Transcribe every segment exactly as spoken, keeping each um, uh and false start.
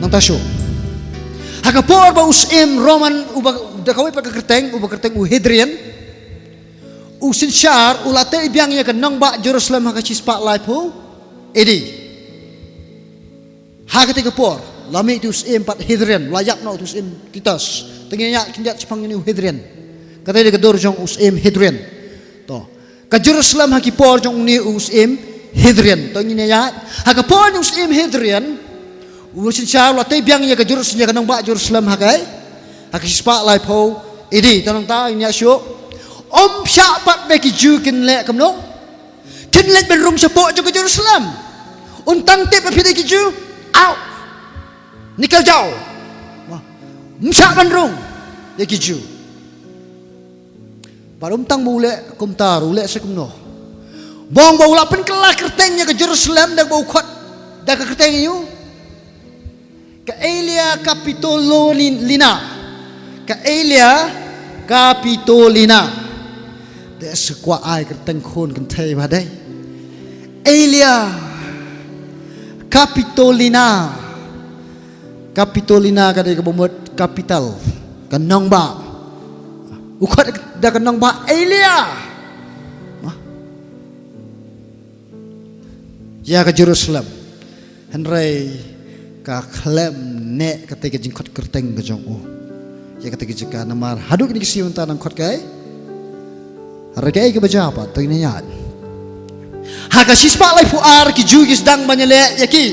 Tashu. Ha ka por ba u syiem Roman uba da kawei pat ka kyrteng, uba kyrteng u Hadrian, u synshar u la tei biang ïa ka nongbah Jerusalem ha ka shispah laiphew A D. Ha katei ka por la mih u syiem pat Hadrian, la ïap noh u syiem Titus. Te ngin ïa khyndiat shaphang ïa u Hadrian. Katei dei ka dur jong u syiem Hadrian. To. Ka Jerusalem ha ki por jong une u syiem Hadrian. To ngin ïa, ha ka por jong u syiem Hadrian, u synshar la tei biang ïa ka Jerusalem, ïa ka nongbah Jerusalem ha ka, ha ka shispah laiphew A D. To nangta ngin ïa shu. Ym shah pat ba ki Jiw kin leh kumno? Kin leit ban rung shapoh jong ka Jerusalem. Un tang tip ba phi dei ki Jiw. Au. Nikaljaw. Ym shah ban rung ïa ki Jiw. Bad ym tang ba u leh kumta ruh, u leh sa kumno. Bong ba u la pynkylla kyrteng ïa ka Jerusalem da ba u khot da ka kyrteng ïa u. Ka Aelia Capitolina. Ka Aelia Capitolina. Te sa kwah ai kyrteng khun kynthei ba dei. Aelia Capitolina. Capitolina ka dei kaba mut capital, ka nongbah. U khot da ka nongbah Aelia. Ïa ka Jerusalem. Hynrei ka khlem neh katei ka jingkhot kyrteng ka jong u ïa katei ka jaka, namar haduh kine ki sien mynta nang khot kaei? Hynrei kaei kaba jia pat, to ngin ïa. Ha ka shispah laiphew ar ki Jiw ki sdang ban ïaleh ïa ki.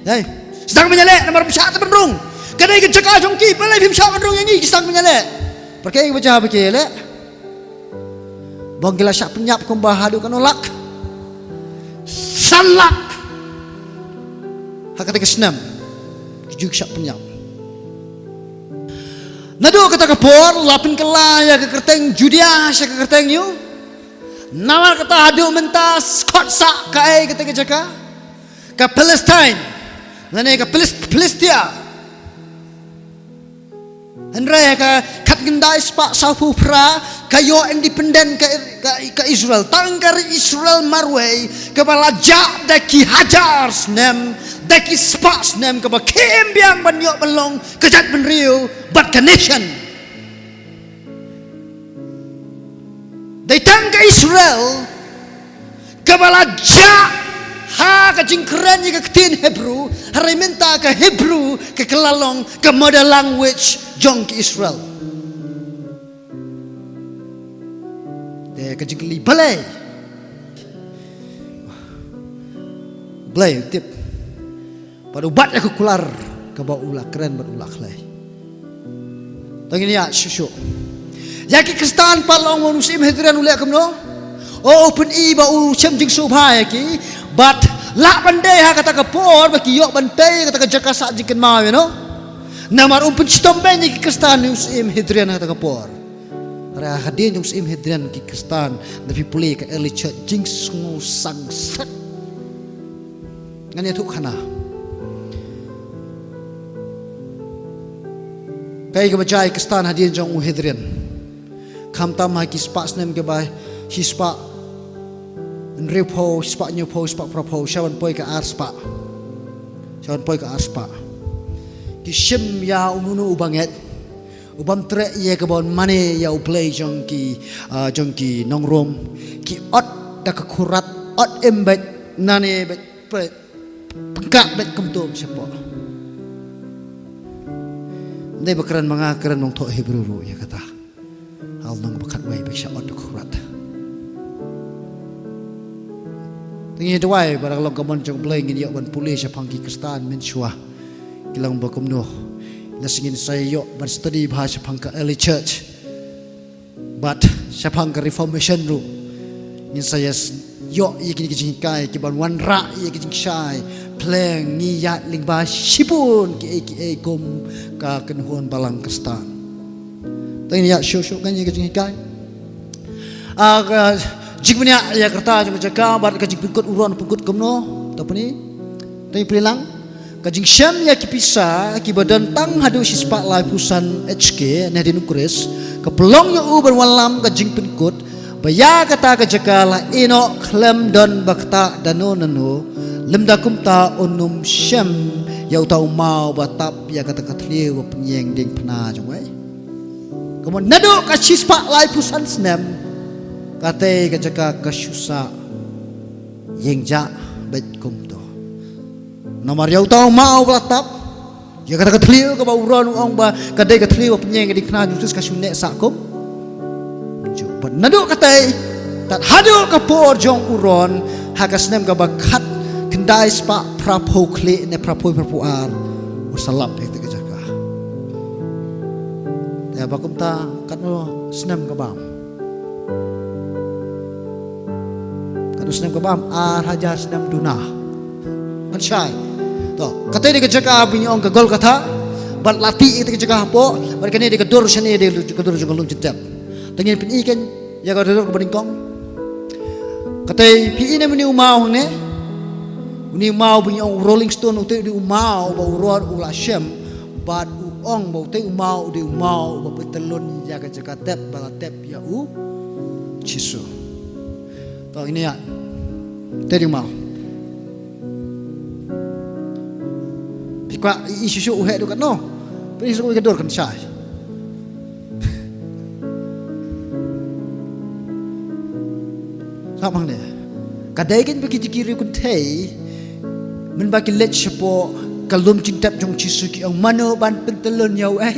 Hei, sdang ban ïaleh namar ym shah te ban rung. Ka dei ka jaka jong ki, balei phim shah ban rung ïa ngi, ki sdang ban ïaleh. Bad kaei kaba jia ba ki ïaleh? Bong ki la shah pynïap kumba haduh katno lak? San lak. Ha katei ka snem ki Jiw ki shah pynïap. Naduh kata ka por la pynkylla ïa ka kyrteng Judia sha ka kyrteng ïa u. Namar kata haduh mynta khot sa kaei katei ka jaka? Ka Palestine. Lane ka Palest-, Palestia. Hynrei ha ka khatkhyndai spah sawphew phra ka ïoh independent ka, ka, ka Israel. Tang ka ri Israel marwei kaba la jah da ki hajar snem, da ki spah snem, kaba khim biang ban ïoh ban long ka jaitbynriew bad ka nation. Dei tang ka Israel kaba la jah ha ka jingkren ïa ka ktien Hebrew, hynrei mynta ka Hebrew ka kylla long ka mother language jong ki Israel. Te ka jingkylli balei? Balei, tip? Bad u bat ïa ka kular kaba u la kren bad u la khlei. To ngin ïa shuh shuh. Ïa ki Khristan pat la ong ba u Syiem Hadrian u leh kumno? O, u pyni ba u shem jingsngewbha ïa ki. Bad lah ban dei ha kata ka por ba ki ïoh ban tei kata ka jaka sah jingkynmaw, you know. Namar um pynshitom beiñ ïa ki Khristan u Syiem Hadrian ha kata ka por. Hynrei hadien jong u Syiem Hadrian ki Khristan, da phi pule ka early church jingsngewsang set. Ngan ïathuh khana. Kaei kaba jia ïa ki Khristan hadien jong u Hadrian. Khamtam ha ki spah snem kiba shispah hynriewphew, shispah hynñiewphew, shispah phraphew, sha ban poi ka arspah. Sha ban poi ka arspah. Ki shim ïa uno uno u bangeit. U bym treh ïa ka ban mane ïa u Blei jong ki, ah, jong ki nong Rom. Ki ot da ka khun rat, ot im beit, nane beit, peit, pynkak beit kumto shapoh. Dei ba kren ma nga, kren nongthoh Hebru ruh ïa kata. Hal nong ba khatwei beit sha ot da ka khun rat. Te ngi duwai ba la ka long ka mon jong u Blei ngin ïoh ban pule shaphang ki Khristan mynshuwa. Ki long ba kumno. Lada ngin sa ïoh ban study bha shaphang ka early church. Bad shaphang ka Reformation ruh. Ngin sa ïa s-, ïoh ïa kine ki jinghikai, ki ban wanrah ïa ki jingshai. Pyrshah ngi ïaid lyngba shibun kiei kiei kum ka kynhun balang Khristan. Te ngin ïa shuh shuh kan ïa ki jinghikai. Ah, ka jingpynïaid ïa ka rta jong ka jaka bad ka jingpynkut u ron pynkut kumno. Te pyni. Te pyni lang. Ka jingshem ïa ki pisa kiba don tang haduh shispah laiphew san H K ne hadien u Khrist. Ka pynlong ïa u ban wallam ka jingpynkut. Ba ïa kata ka jaka la ïehnoh khlem don ba ktah da no na no. Lymda kumta un ym shem ïa uta u maw ba tap ïa kata ka thliew ba pynïeng diengphna jong u. Kumno naduh ka shispah laiphew san snem, katei ka jaka ka shu sah ïeng jah beit kumto. Namar ïa uta u maw ba la tap ïa kata ka thliew kaba u Ron u ong ba ka dei ka thliew ba pynïeng ïa ka diengphna jong u Jisu, ka shu neh sah kum. Ju, bad naduh katei tad haduh ka por jong u Ron, ha ka snem kaba khat khyndai spah phraphew khlieh ne phraphew phraphew ar, u sa lap ïa kata ka jaka. Te ba kumta katno snem ka bam? Katno snem ka bam? Ar hajar snem duna. Ngan shai. To, katei dei ka jaka ba ngi ong ka Golgotha. Bad la tih ïa kata ka jaka hapoh. Bad kane dei ka dur shane, dei ka dur jong ka lum jingtep. Te ngin pyni kein ïa ka dur kaba nyngkong. Katei phi i ne, une u maw hangne, une u maw ba ngi ong u Rolling Stone, utei u dei u maw ba u Ron u la shem. Bad u ong ba utei u maw u dei u maw ba pyntyllun ïa ka jaka tep ba la tep ïa u Jisu. To, ngin ïa, te dei u maw. Phi kwah i shuh shuh u heh haduh katno? Phi shu i ka dur kan shai. Sap hangne. Ka dei kein ba ki, ki riewkynthei, mynba ki leit shapoh ka lum jingtep jong u Jisu, ki ong, mano ban pyntyllun ïa u, eh?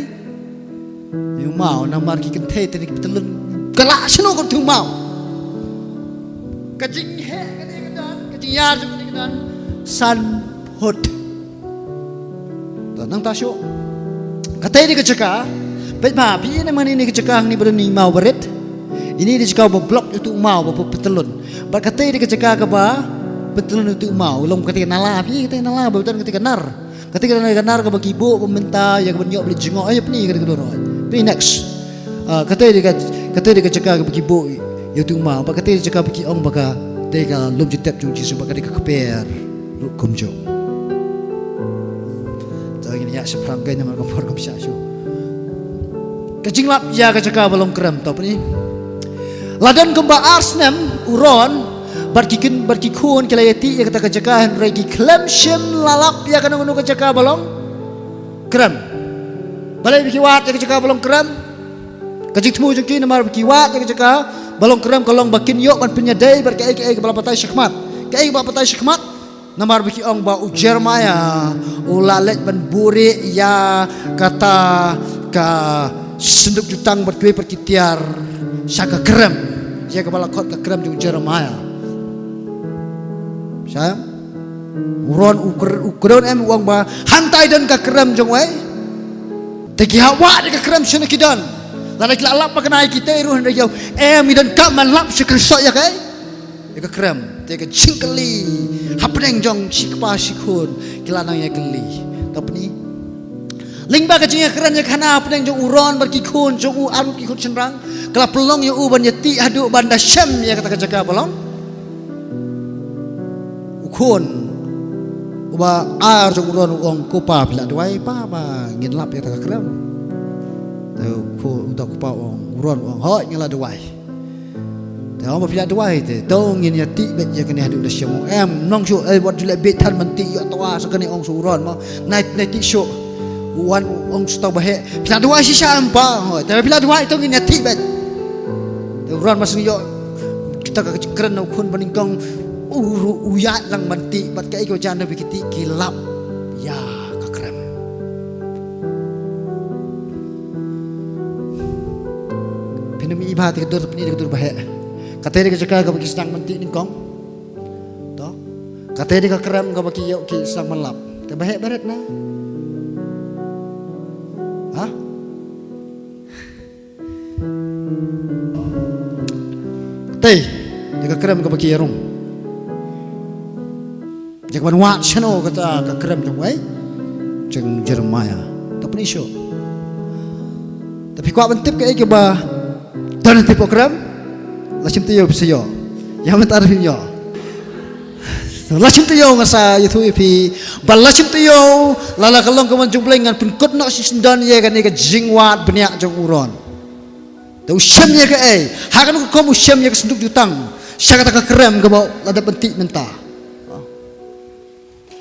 Ïa u maw, namar ki kynthei te ne ki pyntyllun. Ka lah shano ka tu maw? Ka jingheh kane ka don, ka jingïar jong kane ka don, san phut. To, nangta shuh. Katei dei ka jaka. Peit ba, phi i ne, mane ne ka jaka hangne ba don ine i maw barit. Ine dei jaka ba block ïa utu u maw ba pyntyllun. Bad katei dei ka jaka kaba pyntyllun ïa utu u maw. Long katei ka nala, phi i katei ka nala ba don katei ka nar. Katei ka nar, ka nar kaba ki buh ba mynta ïa kaban ïoh ba leit jngoh, ïa pyni katei ka dur. Pyni next. Ah, katei dei ka, katei dei ka jaka kaba ki buh ïa utu u maw, bad katei dei ka jaka ba ki ong ba ka dei ka lum jingtep jong u Jisu, bad ka dei ka kper ruh kumjuh. To ngin ïa shaphrang kein namar ka por kam shah shuh. Ka jinglap ïa ka jaka ba long krem, to pyni. La don kumba ar snem u Ron bad ki kyn, bad ki khun ki la ïa tih ïa kata ka jaka, hynrei ki khlem shym la lap ïa kano kano ka jaka ba long krem. Balei ba ki wad ïa ka jaka ba long krem? Ka jingthmu jong ki namar ba ki wad ïa ka jaka ba long krem ka long ba kin ïoh ban pynïadei bad kaei kaei kaba la batai shakhmat. Kaei kaba la batai shakhmat? Namar ba ki ong ba u Jeremiah u la leit ban buhrieh ïa kata ka synduk jutang bad kiwei pat ki tiar sha ka krem, ïa kaba la khot ka krem jong u Jeremiah. Sha u Ron u kr-, u kren em, u ong ba hangtai don ka krem jong u. Te ki hap wad ïa ka krem shano ki don. Lada ki la lap ba kane kitei ruh hynrei ki ong em, ngi donkam ban lap sha ka soh ïa ka, ïa ka krem. Te ka jingkylli hapdeng jong shi kpa shi khun, ki la nang ïa kylli. To pyni. Lyngba ka jingïakren ïa ka hapdeng jong u Ron bad ki khun jong u, arngut ki khun shynrang, ka la pynlong ïa u ban ïa tih haduh ban da shem ïa kata ka jaka ba long. U khun uba ar jong u Ron u ong, ko pa, phi la duwai pa ba ngin lap ïa kata ka krem? Te u khun, uta u kpa u ong, u Ron u ong, hooid nga la duwai. Te ong ba phi la duwai te, to ngin ïa tih beit ïa kane haduh da shem. Em, nong shuh, eh, wat ju leh bieit than ban tih ïa, to ah sa kane, ong shuh u Ron mo. Nai, nai tih shuh. U wan u ong shu tau ba heh. Phi la duwai shisha em pa? Hooid. Te phi la duwai to ngin ïa tih beit. Te u Ron ba sngewthuh kita ka jingkren na u khun ba nyngkong, u ruh u ïaid lang ban tih bad kaei ka jan ba ki tih ki lap ïa ka krem. Phin ym i ba te ka dur, phin i te ka dur ba heh. Kata dei ka jaka kaba ki sdang ban tih nyngkong. To. Kata dei ka krem kaba ki ïoh ki sdang ban lap. Te ba heh barit na. Ha? Te, te ka krem kaba ki ïa rung. Ïa kaban wad shano kata ka krem jong u, jong Jeremiah. To pyni shuh. Te phi kwah ban tip kaei kaba don hangtei hapoh krem? La shim taïew phi sa ïoh. Ïa mynta ruh phim ïoh. La shim taïew nga sa ïathuh ïa phi. Ba la shim taïew, lada ka long ka mon jong U Blei ngan pynkut noh shisyndon ïa kane ka jingwad bniah jong u Ron. Te u shem ïa kaei? Ha kano ka rukom u shem ïa ka synduk jutang sha kata ka krem kaba la dep ban tih mynta?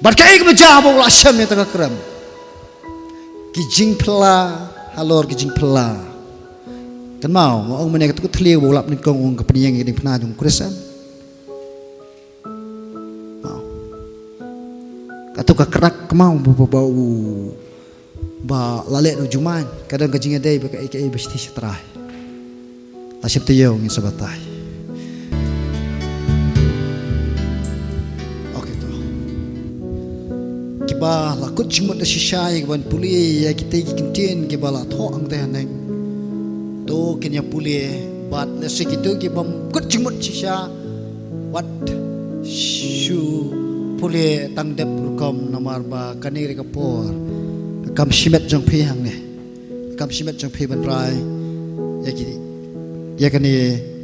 Bad kaei kaba jia ba u la shem ïa kata ka krem? Ki jingphylla halor ki jingphylla. Kynmaw, nga ong mynne kata ka thliew ba u lap nyngkong, ong ka pynïeng ïa ka diengphna jong u Khrist. Kynmaw. Kato ka krak, kynmaw, ba, ba, ba u, ba la leh da u jumai. Ka don ka jingïadei bad kaei kaei ba shithi sha trai. La shim taïew, ngin sa batai. Okay, to. Kiba la kut jingmut da shisha ïa kiban pule ïa kitei ki ktien kiba la thoh hangtei haneng, to kin ïa pule. Bad lehse kito kibym kut jingmut shisha, wat shu pule tang dep rukom, namar ba kane ka dei ka por. Kam shimet jong phi hangne. Kam shimet jong phi ban rai ïa ki, ïa kane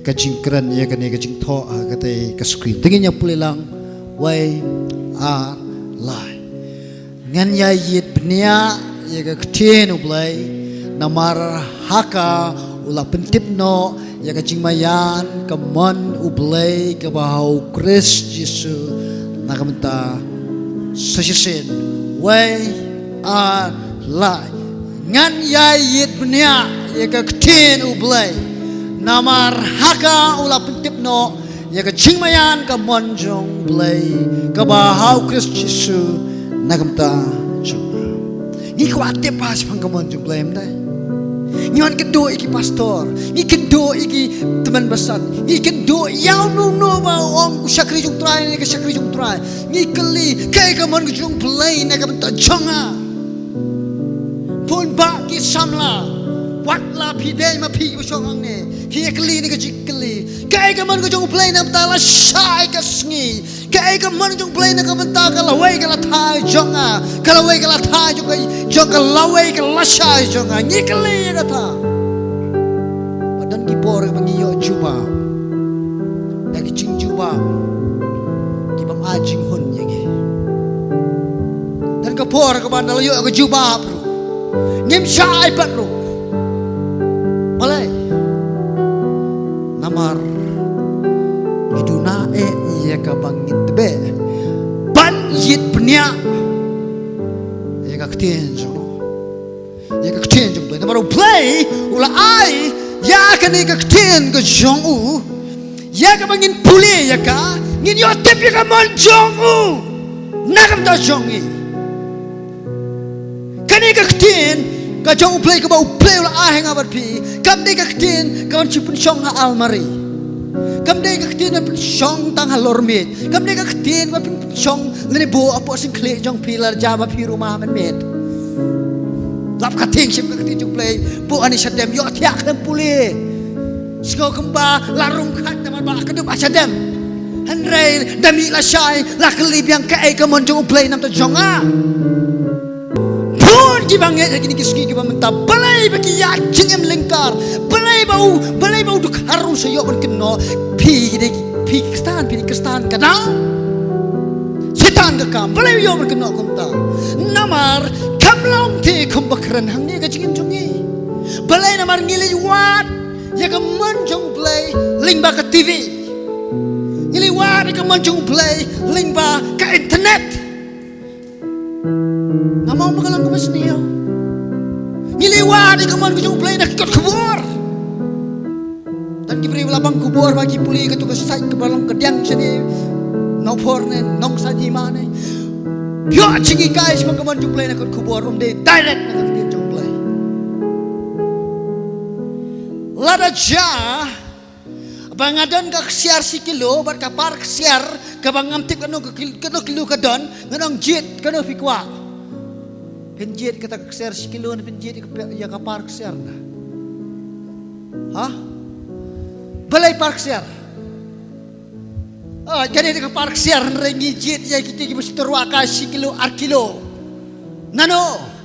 ka jingkren, ïa kane ka jingthoh ha katei ka screen. Te ngin ïa pule lang, wei, ar, lai. Ngan ïa ïit bniah ïa ka ktien U Blei, namar ha ka u la pyntip noh ïa ka jingmaïan ka mon U Blei kaba ha u Khrist Jisu na ka bynta sa shisien. Wei, ar, lai. Ngan ïa ïit bniah ïa ka ktien U Blei, namar ha ka u la pyntip noh ïa ka jingmaïan ka mon jong U Blei kaba ha u Khrist Jisu na ka bynta jong nga. Ngi kwah tip ha shaphang ka mon jong U Blei, em dei? Ngi wan kynduh ïa ki pastor, ngi kynduh ïa ki tymmen basan, ngi kynduh ïa uno uno ba u ong u shakri jong U Trai ne ka shakri jong U Trai. Ngi kylli, kaei ka mon ka jong U Blei na ka bynta jong nga? Bun bah ki samla, wat la phi dei ma phi kiba shong hangne, phi ïa kylli ne ka jingkylli, kaei ka mon ka jong U Blei na ka bynta lashai ka sngi? Kaei ka mon jong U Blei na ka bynta ka lawei ka lathai jong nga, ka lawei ka lathai jong ka, jong ka lawei ka lashai jong nga? Ngi kylli ïa kata. Ba don ki por ba ngi ïoh jubab da ki jingjubab kibym ai jinghun ïa ngi. Don ka por kaba ngi la ïoh ka jubab ruh, ngim shah ai pat ruh. Balei? Namar ngi duna eh ïa kaba ngin tbeh ban ïit bniah ïa ka ktien jong u, ïa ka ktien jong U Blei. Namar U Blei u la ai ïa kane ka ktien ka jong u ïa kaba ngin pule ïa ka, ngin ïoh tip ïa ka mon jong u na ka bynta jong ngi. Kane ka ktien ka jong U Blei kaba U Blei u la ai ha nga bad phi, kam dei ka ktien kaban shu pynshong ha almari. Kam dei ka ktien ban pynshong tang halor miej. Kam dei ka ktien ban pynshong lane buh hapoh syngkhlieh jong phi lada jia ba phi ruma mynmiet. Lap ka ktien, shim ka ktien jong U Blei, buh hangne shadem, ïohthiah khlem pule. Sngew kumba la rung khat namar ba ka dei ba shadem. Hynrei da mih lashai la kylli biang, kaei ka mon jong U Blei na ka bynta jong nga? Bun kiba ngeit ha kine ki sngi kiba mynta, balei ba ki ïa jingim lyngkar? Balei ba u, balei ba u dkhar u sa ïoh ban kynnoh? Phi dei, phi Khristan, phi dei Khristan ka dang. Soitan ka kam, balei u ïoh ban kynnoh kumta? Namar kam long te kumba kren hangne ka jingim jong ngi. Balei? Namar ngi leit wad ïa ka mon jong U Blei lyngba ka T V. Ngi leit wad ïa ka mon jong U Blei lyngba ka internet. Nga ong ba ka long kaba sniew. Ngi leit wad ïa ka mon ka jong U Blei na ki kot khubor. Don ki briew ba la bang khubor ba ki pule kato ka site kaba long kadiang shane, Nongpoh ne Nongsain Hima ne. Phi ïoh jinghikai shaphang ka mon jong U Blei na kot khubor, ym dei direct na ka ktien jong U Blei. Lada jia ba nga don ka ksiar shi kilo bad ka par ksiar kaba ngam tip kano ka kil-, kano kilo ka don, ngan ong, jied, kano phi kwah? Phin jied kata ka ksiar shi kilo ne phin jied ïa ka pe-, ïa ka par ksiar na? Ha? Balei par ksiar? Ah, kane ka par ksiar, hynrei ngi jied ïa kito kiba shu tyrwa ka shi kilo, ar kilo. Nano?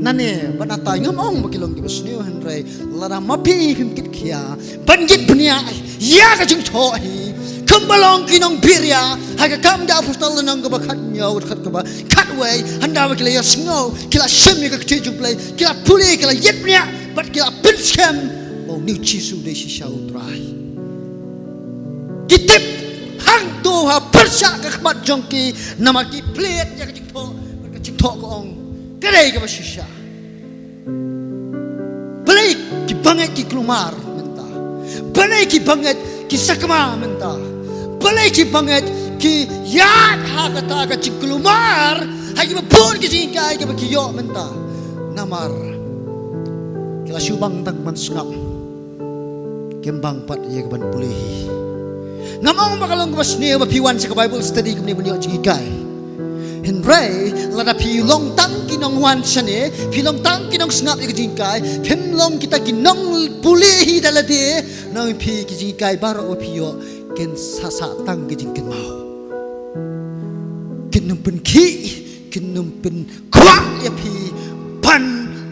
Nane, ba nata ngam ong ba ki long kiba sniew, hynrei lada ma phi phim kit khia ban ïit bniah ïa ka jingthoh hi, kumba long ki nongbiria ha ka Kam ki Apostol lynnong kaba khathynñiew, khat kaba khatwei, hynda ba ki la ïohsngew, ki la shim ïa ka ktien jong U Blei, ki la pule, ki la ïit bniah bad ki la pynskhem ba une U Jisu u dei shisha U Trai. Ki tip Tang tu ha pyrshah ka khmat jong ki, namar ki plie ïa ka jingthoh, ka jingthoh ka ong, ka dei kaba shisha. Balei ki bangeit ki kulmar mynta? Balei ki bangeit ki sakma mynta? Balei ki bangeit ki ïaid ha kata ka jingkulmar, ha kiba bun ki jinghikai kiba ki ïoh mynta? Namar ki la shu bang tang ban sngap. Kim bang pat ïa ka ban pule hi. Ngam ong ba ka long kaba sniew ba phi wan sha ka Bible study kumne ban ïoh jinghikai. Hynrei lada phi long tang ki nongwan shane, phi long tang ki nongsngap ïa ka jinghikai, phim long kita ki nongpule hi da lade, nang phi ki jinghikai baroh ba phi ïoh kin sa sah tang ki jingkynmaw. Kin ym pynkhih, kin ym pynkwah ïa phi ban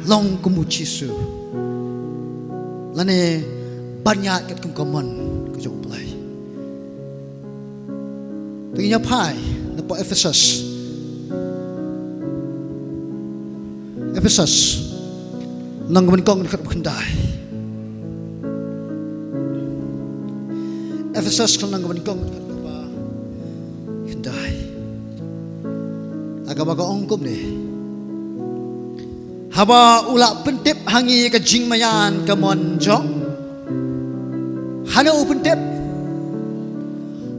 long kum u Jisu. Lane ban ïaid katkum ka mon ka jong U Blei. Te ngin ïa phai na pdeng Ephesos. Ephesos lynnong kaba nyngkong dkhot kaba khyndai. Ephesos lynnong kaba nyngkong dkhot kaba khyndai. Ha kaba ka ong kumne. Haba u la pyntip ha ngi ka jingmaïan ka mon jong. Hano u pyntip?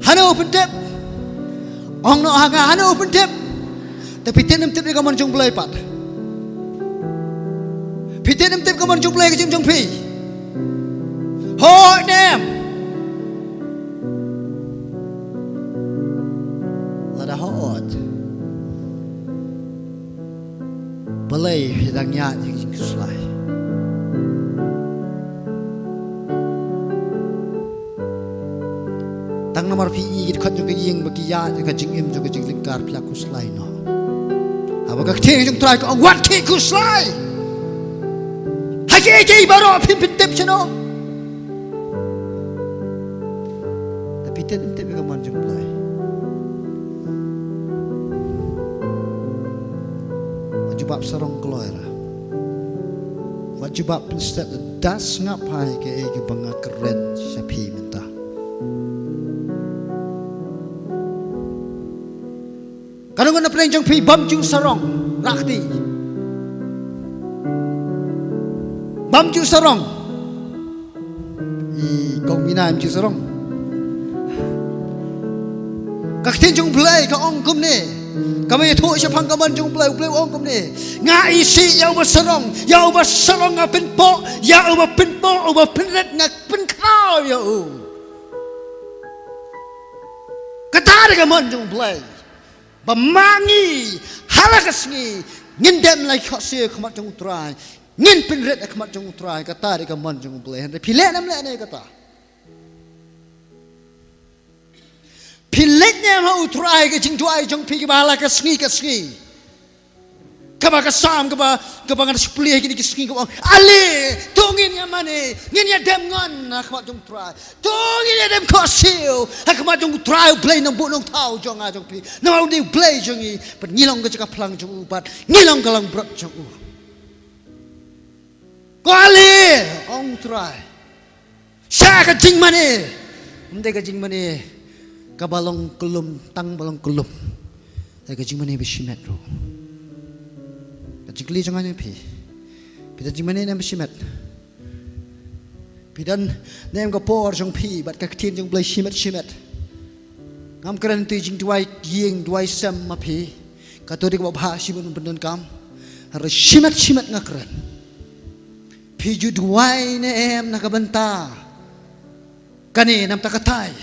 Hano u pyntip? Ong noh ha nga, hano u pyntip? Te phi tip ne ym tip ïa ka mon jong U Blei pat? Phi tip ne ym tip ka mon jong U Blei ka jingim jong phi? Hooid ne em? Lada hooid, balei phi dang ïaid ïa ka jingkhuslai? Tang namar phi i ki dkhot jong ka ïing ba ki ïaid ïa ka jingim jong ka jinglyngkar phi la khuslai noh. Haba ka ktien jong U Trai ka ong wat khie khuslai. Ha kiei kiei baroh phin pyntip shano? Te phi tip ne ym tip ïa ka mon jong U Blei? Wat jubab sarong kloi ra. Wat jubab pynstet, da sngap ha kaei kaba nga kren sha phi mynta. Ka nong na pdeng jong phi bym ju sarong, rah kti. Bym ju sarong. I kong Mina im ju sarong. Ka ktien jong U Blei ka ong kumne. Kaba ïathuh shaphang ka mon jong U Blei, U Blei u ong kumne. Nga isih ïa uba sarong, ïa uba sarong nga pynpoh, ïa uba pynpoh, uba pynrit nga pynkhraw ïa u. Kata dei ka mon jong U Blei. Ba ma ngi ha la ka sngi ngin dem lai khohsiew ha khmat jong U Trai, ngin pynrit ha khmat jong U Trai, kata dei ka mon jong U Blei. Hynrei phi leh ne ym leh ne kata? Phi leit ne em ha U Trai ka jingduwai jong phi kaba ha la ka sngi ka sngi, kaba ka Salm kaba, kaba ngan sa pule ha kine ki sngi kaba ong, ale, to ngin ïa mane, ngin ïa dem ngon ha khmat jong U Trai. To ngin ïa dem khohsiew ha khmat jong U Trai, U Blei Nongbuh Nongthaw jong nga jong phi. Namar u dei U Blei jong ngi, bad ngi long ka jaka phlang jong u, bad ngi long ka langbrot jong u. Ko ale, ong U Trai. Sha ka jingmane. Ym dei ka jingmane kaba long kyllum, tang ba long kyllum. Dei ka jingmane ba shimet ruh. Ka jingkylli jong nga jong phi. Phi don jingmane ne em ba shimet? Phi don ne em ka por jong phi bad ka ktien jong U Blei shimet shimet? Ngam kren te jingduwai ïing duwai sem ma phi. Kato dei kaba bha shibun ban pyndonkam. Hynrei shimet shimet nga kren. Phi ju duwai ne em na ka bynta kane, na ka bynta katai?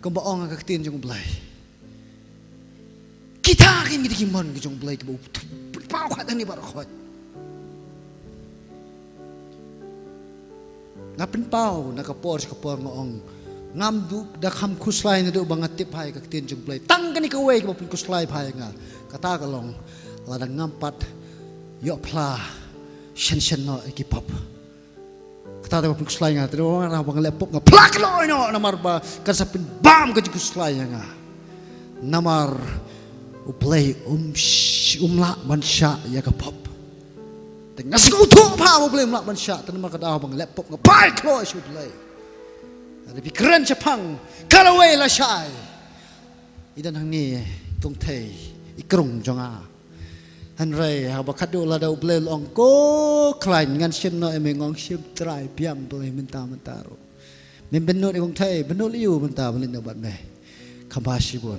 Kumba ong ka ktien jong U Blei. Kita ki ngi dei ki mon ki jong U Blei kiba u pynpaw khadang ni baroh khoit. Nga pynpaw na ka por sha ka por nga ong, ngam duh da kham khuslai naduh ba nga tip bha ïa ka ktien jong U Blei. Tang kane kawei kaba pynkhuslai bha ïa nga. Kata ka long, lada ngam pat ïoh phla shen shen noh ïa ki pop. Kata te ba pynkhuslai nga, te ba nga leh pop nga phla kloi noh, namar ba kan sa pynbam ka jingkhuslai ïa nga. Namar U Blei um sh-, um lah ban shah ïa ka pop. Te nga sngewthuh bha ba U Blei um lah ban shah, te namar kata ba nga leh pop nga phai kloi sha U Blei. Lada phi kren shaphang ka lawei lashai, i don hangne, kong Thei, i krung jong nga. Hynrei haba khadduh lada U Blei u la ong ko khlaiñ, ngan shim noh ïa me, nga ong shim trai biang Blei mynta mynta ruh. Mem bynnud ïa kong Thei, bynnud ïa u mynta ban leit noh bad me. Kham bha shibun.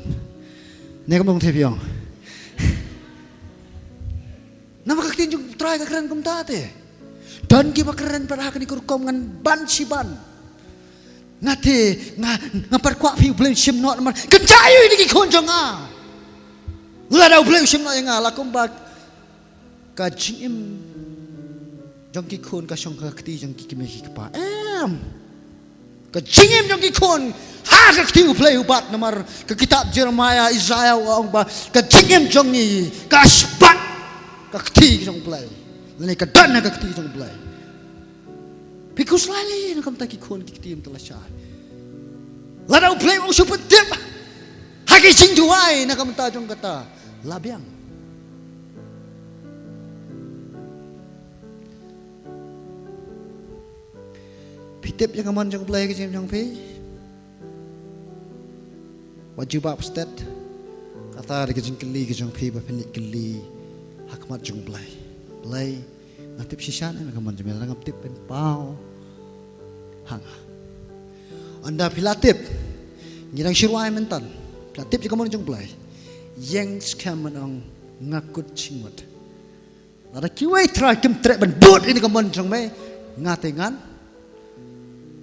Ne kam kong Thei phi ong. Namar ka ktien jong U Trai ka kren kumta te. Don kiba kren pat ha kane ka rukom, ngan ban shi ban. Nga te, nga, nga pat kwah phi U Blei un shim noh namar kynjah ïa ki khun jong nga. Lada U Blei u shim noh ïa nga, la kumba ka jingim jong ki khun ka shong ha ka kti jong ki kmie ki kpa. Em. Ka jingim jong ki khun ha ka kti U Blei u bat, namar ka kitab Jeremiah, Isaiah u ong ba ka jingim jong ngi ka sbat ka kti jong U Blei, lane ka don ha ka kti jong U Blei. Phi khuslai lei na ka bynta ki khun ki kti, mynta lashai. Lada U Blei u ong shu pyntip ha ki jingduwai na ka bynta jong kata, la biang. Phi tip ïa ka mon jong U Blei ha ka jingim jong phi? Wat jubab stet. Kata dei ka jingkylli ka jong phi ba phin leit kylli ha khmat jong U Blei. Blei, nga tip shisha ne ïa ka mon jong me, lada ngam tip, pynpaw ha nga. Ynda phi la tip, ngi dang shu rwai mynta. Phi la tip ïa ka mon jong U Blei. Ïeng skhem ban ong, nga kut jingmut. Lada kiwei trai kim treh ban bud ïa ka mon jong me, nga te ngan.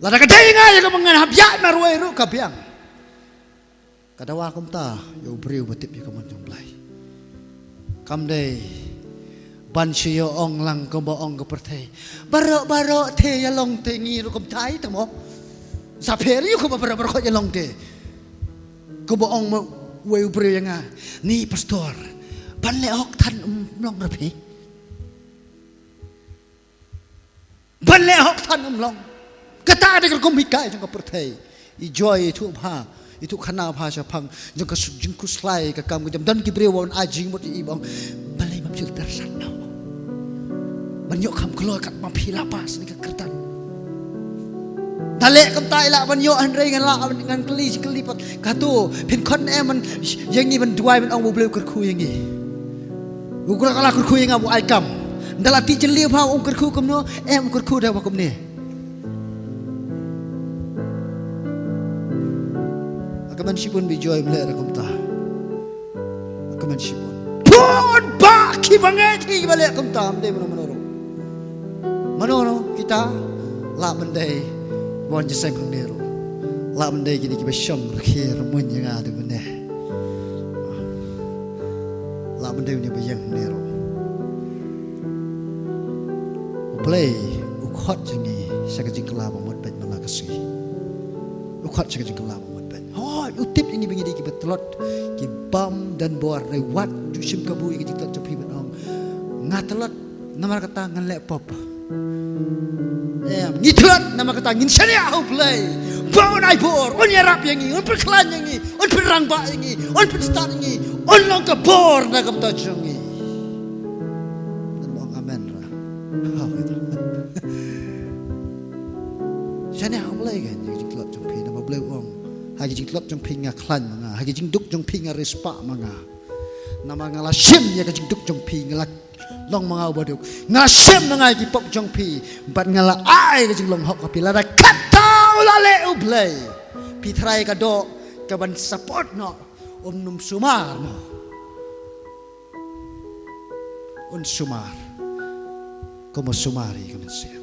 Lada ka dei nga ïa ka mon, ngan hap ïaid marwei ruh ka biang. Ka dawa kumta ïa u briew ba tip ïa ka mon jong U Blei. Kam dei ban shu ïa ong lang kumba ong ka pyrthei. Baroh baroh te ïa long te, ngi ruh kumta ïa te mo. Sa pher ïa kumba baroh baroh ïa long te. Kumba ong ma uwei u briew ïa nga, ni pastor, ban leh hok than ym long re phi. Ban leh hok than ym long. Kata dei ka rukom hikai jong ka pyrthei. I joi, i thuh bha, i thuh khana bha shaphang jong ka su-, jingkhuslai ka kam ka jam. Don ki briew ba wan ai jingmut ïa i ba ong, balei map shu lter sat noh ban ïoh kham kloi kat ma phi la pass ne ka kyrdan. Da leh kumta i lah ban ïoh, hynrei ngan lah ban, ngan kylli, kylli pat. Kato phin khot em ban ïa ngi ban duwai ban ong ba U Blei u kyrkhu ïa ngi. U kyrkhu, la kyrkhu ïa nga ba u ai kam. Da la tip jylliew bha, um kyrkhu kumno, em, um kyrkhu da ba kumne. Ka mon shibun ba i joi, ym leh re kumta. Ka mon shibun. Pun ba ki bangeit ki ba leh kumta, ym dei mano mano ruh. Mano mano kita lah ban dei ba wan jingïaseng hangne ruh. Lah ban dei kine kiba shong rkhie rmuin ïa nga da kane. Lah ban dei une ba ïeng hangne ruh. U Blei u khot ïa ngi sha ka jingkylla ba mut bad man la ka sngi. U khot sha ka jingkylla ba mut bad. Hooid, u tip ïa ngi ba ngi dei kiba tlot, kibym don bor, hynrei wat ju shim kabu ïa ka jingtlot jong phi ban ong, nga tlot, namar kata ngan leh pop. Em, ngi tlot, namar kata ngin shaniah ha U Blei ba un ai bor, un ïarap ïa ngi, un pynkhlaiñ ïa ngi, un pynrangbah ïa ngi, un pynstad ïa ngi, un long ka bor na ka bynta jong ngi. Ngan ong amen ra. Shaniah ha U Blei kein ïa ka jingtlot jong phi, namar U Blei u ong, ha ka jingtlot jong phi nga khlaiñ ma nga, ha ka jingduk jong phi nga riewspah ma nga. Namar nga la shim ïa ka jingduk jong phi, nga la long ma nga uba duk. Nga la shim ma nga ïa ki pop jong phi bad nga la ai ka jinglong hok ha phi. Lada kata u la leh U Blei, phi tharai ka doh kaban support noh, um, ym sumar mo. Un sumar kumba sumar ïa ka mynsiem.